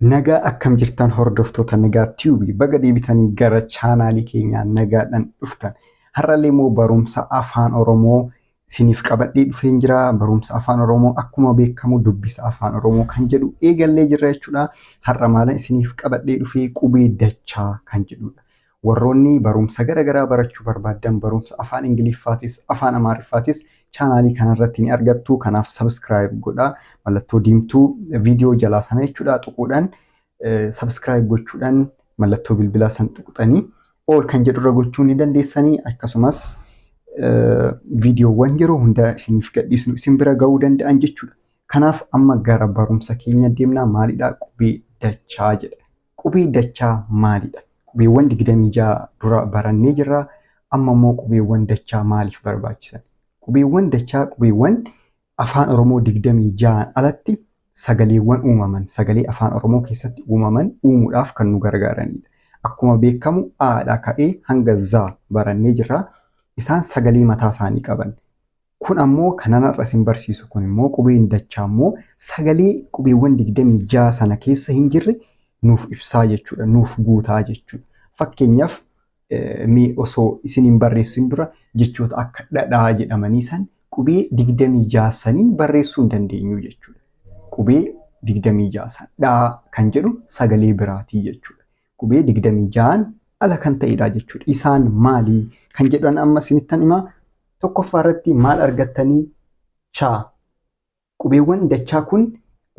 Nagaa akkam jirtan hordoftoota Nagaa Tube baga deebitanii gara chaanaalii keenyaa nagaadhaan dhuftan. Har'allee immoo barumsa afaan Oromoo isiniif qabadhee dhufeen jira. Barumsa afaan Oromoo akkuma beekamu dubbisa afaan Oromoo kan jedhu eegallee jirra jechuudha. Har'a maalan isiniif qabadhee dhufee qubee dachaa kan jedhudha. Warroonni barumsa garaagaraa barachuu barbaaddan barumsa afaan Ingiliffaatis afaan Amaariffaatis chaanaalii kanarratti ni argattu. Kanaaf subscribe godhaa. Mallattoo diimtuu viidiyoo jalaa sana jechuudha tuquudhaan subscribe gochuudhaan mallattoo bilbilaa san tuqxanii ol kan jedhurra gochuu ni dandeessanii. Akkasumas viidiyoowwan yeroo hundaa isiniif gadhiisnu isin bira ga'uu danda'an jechuudha. Kanaaf amma gara barumsa keenya deemnaa. Maalidhaa? Qubee dachaa jedha. Qubee dachaa maalidha? Qubeewwan 26 dura barannee jirra. Amma immoo qubeewwan dachaa maaliif barbaachisan? Qubeewwan dachaa qubeewwan afaan Oromoo 26 alatti sagaleewwan uumaman, sagalee afaan Oromoo keessatti uumaman uumuudhaaf kan nu gargaaranidha. Akkuma beekamu Aadhaa ka'ee hanga Z barannee jirra. Isaan sagalee mataa isaanii qaban. Kun ammoo kanan har'a isin barsiisu kun immoo qubeen dachaa immoo sagalee qubeewwan 26 sana keessa hin jirre nuuf ibsaa jechuudha. Nuuf guutaa jechuudha. Fakkeenyaaf mee osoo isin hin barreessin dura jechoota akka dhadhaa jedhamanii san qubee 26 saniin barreessuu hin dandeenyu jechuudha. Qubee 26 san dhaa kan jedhu sagalee biraatii jechuudha. Qubee 26 ala kan ta'edha jechuudha. Isaan maalii kan jedhan amma isinittan himaa. Tokkoffaa irratti maal argattanii? Chaa. Qubeewwan dachaa kun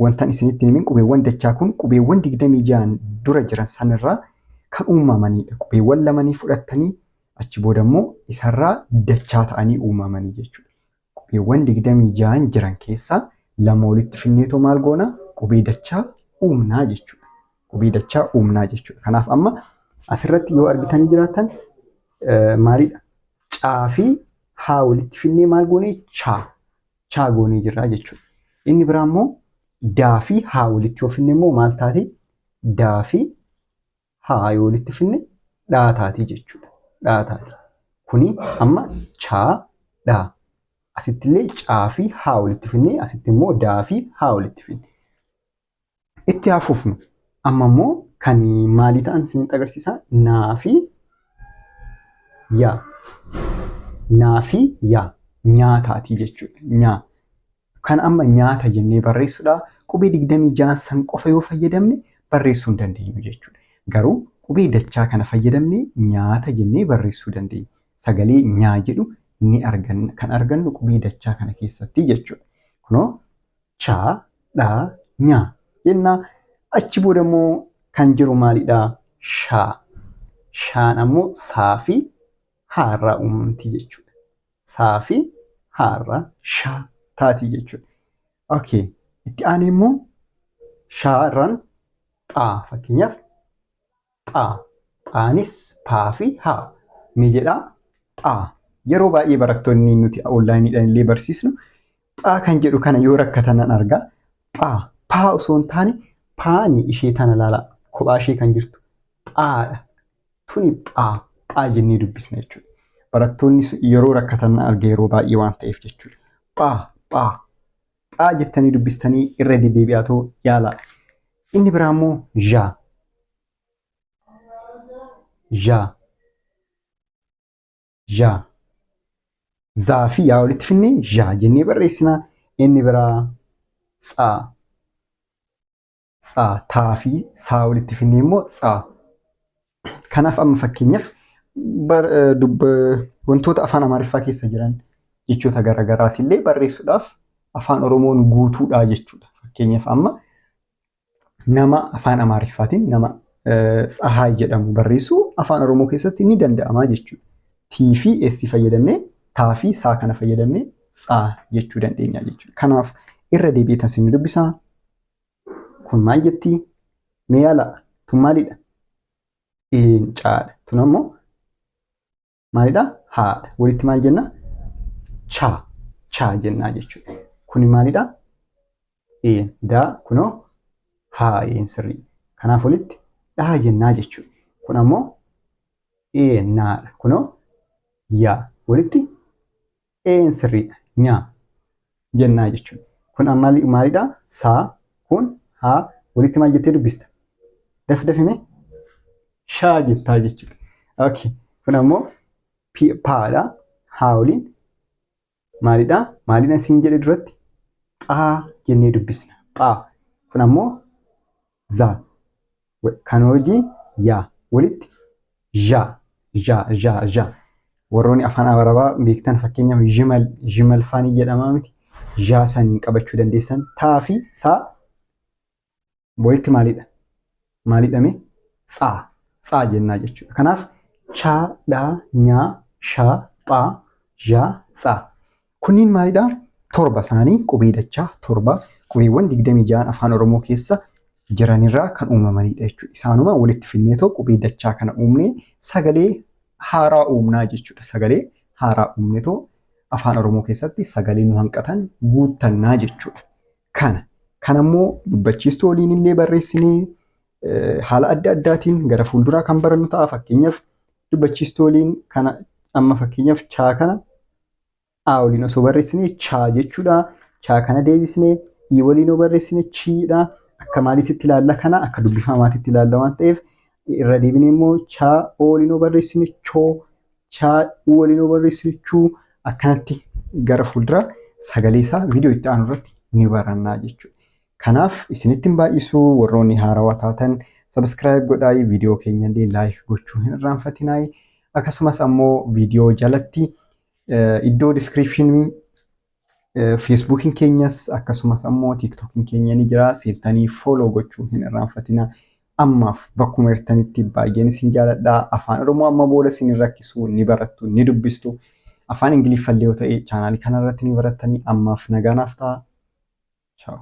wantan isinitti himin qubeewwan dachaa kun qubeewwan 26 dura jiran sanirraa kan uumamanidha. Qubeewwan lamanii fudhattanii achi booda immoo isarraa dachaa ta'anii uumamanii jechuudha. Qubeewwan 26 jiran keessaa lama walitti finneetoo maal goona? Qubee dachaa uumnaa jechuudha. Qubee dachaa uumnaa jechuudha. Kanaaf amma asirratti yoo argitanii jiraattan maalidha? Caa fi haa walitti finnee maal goonee? Chaa. Chaa goonee jirra jechuudha. Inni biraa immoo daa fi haa walitti yoo finne immoo maal taati? Daa fi haa yoo walitti finne dhaa taati jechuudha. Dhaa taati. Kuni amma chaa dhaa. Asitti illee caa fi haa walitti finne asitti immoo daa fi haa walitti finne. Itti haa fufnu. Amma immoo kan maalii ta'an isinitti agarsiisa? Naa fi yaa. Naa fi yaa. Nyaataatii jechuudha. Nyaa. Kan amma nyaata jennee barreessuudha. Qubee 26 san qofa yoo fayyadamne barreessuu hin dandeenyu jechuudha. Garuu qubee dachaa kana fayyadamne nyaata jennee barreessuu dandeenya. Sagalee nyaa jedhu ni arganna. Kan argannu qubee dachaa kana keessatti jechuudha. Kunoo chaa, dhaa, nyaa jennaa. Achi booda immoo kan jiru maalidhaa? Shaa. Shaan ammoo saa fi haarraa uumamti jechuudha. Saa fi haarraa shaa taatii jechuudha. Okay. Itti aanee immoo shaarraan phaa fakkeenyaaf phaa. Phaanis paa fi haa ni jedhaa phaa. Yeroo baay'ee barattoonni nuti onlaayiniidhaan illee barsiisnu phaa kan jedhu kana yoo rakkatan nan argaa. Phaa. Paa osoo hin taane paani ishee tana ilaalaa. Kophaa ishee kan jirtu phaadha. Tuni phaa. Phaa jennee dubbisna jechuudha. Barattoonni yeroo rakkatan nan arga yeroo baay'ee waan ta'eef jechuudha. Phaa. Phaa. Phaa jettanii dubbistanii irra deddeebi'aatoo yaalaa. Inni biraa immoo zhaa. Zhaa. Zhaa. Zaa fi yaa walitti finnee zhaa jennee barreessina. Inni biraa tsaa. Tsaa. Taa fi saa walitti finnee immoo tsaa. Kanaaf amma fakkeenyaaf wantoota afaan Amaariffaa keessa jiran jechoota garaagaraatillee barreessuudhaaf afaan Oromoon guutuudha jechuudha. Fakkeenyaaf amma nama afaan Amaariffaatiin nama Tsahaay jedhamu barreessuu afaan Oromoo keessatti ni danda'ama jechuudha. T fi S fayyadamnee taa fi saa kana fayyadamnee tsaa jechuu dandeenya jechuudha. Kanaaf irra deebi'eetan isin dubbisaa. Kun maal jettii? Mee yaalaa. Tun maalidha? Een caadha. Tun ammoo maalidha? Haadha. Walitti maal jenna? Chaa. Chaa jennaa jechuudha. Kuni maalidha? Een daa kunoo haa een sirrii. Kanaaf walitti dhaa jennaa jechuudha. Kun ammoo een naadha. Kunoo yaa walitti een sirriidha. Nyaa jennaa jechuudha. Kun amma maalidha? Saa kun haa Walitti maal jettee dubbista? Dafdafime shaa jettaa jechuudha. Okay. Kun ammoo paadha. Haa waliin maalidha? Maalidha siin jedhe duratti? Phaa jennee dubbisna. Phaa. Kun ammoo za. Kan hojii yaa. Walitti zhaa. Zhaa zhaa zhaa. Warroonni afaan Arabaa beektan fakkeenyaaf jimal jimal faanii jedhamaa miti. Zhaa saniin qabachuu dandeessan. Taa fi saa walitti maalidha? Maalidha mee? Tsaa. Tsaa jennaa jechuudha. Kanaaf chaa, dhaa, nyaa, shaa, phaa, zhaa, tsaa. Kunniin maalidha? Torba isaanii qubee dachaa torba qubeewwan 26 afaan Oromoo keessa jiranirraa kan uumamanidha jechuudha. Isaanuma walitti finneetoo qubee dachaa kana uumnee sagalee haaraa uumnaa jechuudha. Sagalee haaraa uumneetoo afaan Oromoo keessatti sagalee nu hanqatan guuttannaa jechuudha. Kana immoo dubbachiistuu waliin illee barreessinee haala adda addaatiin gara fuulduraa kan barannu ta'a. Fakkeenyaaf dubbachiistuu waliin kana amma fakkeenyaaf chaa kana A waliin osoo barreessinee chaa jechuudha. Chaa kana deebisnee I waliin osoo barreessine chiidha. Akka maaliitti ilaalla kana akka dubbifamaatitti ilaalla waan ta'eef irra deebinee immoo chaa O waliin osoo barreessine choo, chaa U waliin osoo barreessine chuu akkanatti gara fuulduraa sagalee isaa viidiyoo itti aanu irratti ni barannaa jechuudha. Kanaaf isinitti hin baay'isu warroonni haarawaa taatan subscribe godhaa viidiyoo keenya illee like gochuu hin irraanfatinaa. Akkasumas ammoo viidiyoo jalatti iddoo descriptionii Facebookiin keenyas akkasumas ammoo TikTokiin keenya ni jira. Seentanii follow gochuu hin irraanfatinaa. Ammaaf bakkuma jirtanitti baay'een isin jaaladha. Afaan Oromoo amma booda isin hin rakkisu, ni barattu, ni dubbistu. Afaan Ingiliffallee yoo ta'e chaanaalii kanarratti ni barattanii ammaaf nagaa naaf ta'a. Ciao.